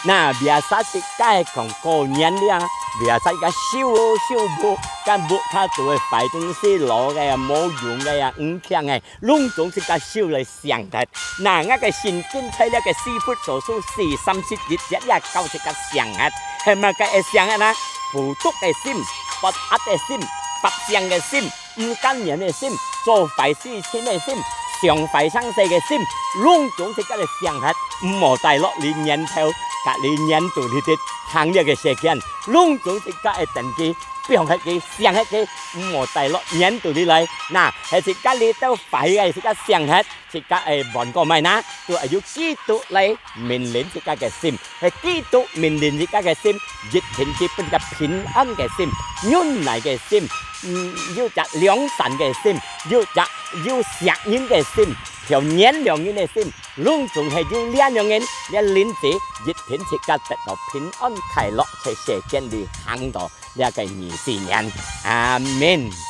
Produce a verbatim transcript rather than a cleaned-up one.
那biasa自家个講過年了，biasa自家收哦收哦，該屋下肚个壞東西，老个啊，無用个啊，毋強个，攏總自家收來 想忒。那𠊎个聖經在這个以弗所書四三十一節也教自家想忒，係麼个个想忒啊？苦毒个心、不安个心、發性个心、毋甘願个心、做壞事情个心、想壞生事个心，攏總自家个想忒，毋好帶落你年頭，甲你年度你的行這个世間，攏總自家个登記，放忒佢，想忒佢，毋好帶落年度你來。那，係自家你兜壞个，自家想忒， 自家个換過來呢，都愛有基督來命令自家个心，係基督命令自家个心，一定去分个平安个心、忍耐个心，嗯，有隻良善个心，有隻有惜人个心，有原諒人个心，攏總係有這兩樣人，這輪子一定自家得到平安快樂，在世間裡行到這个二十年。阿們。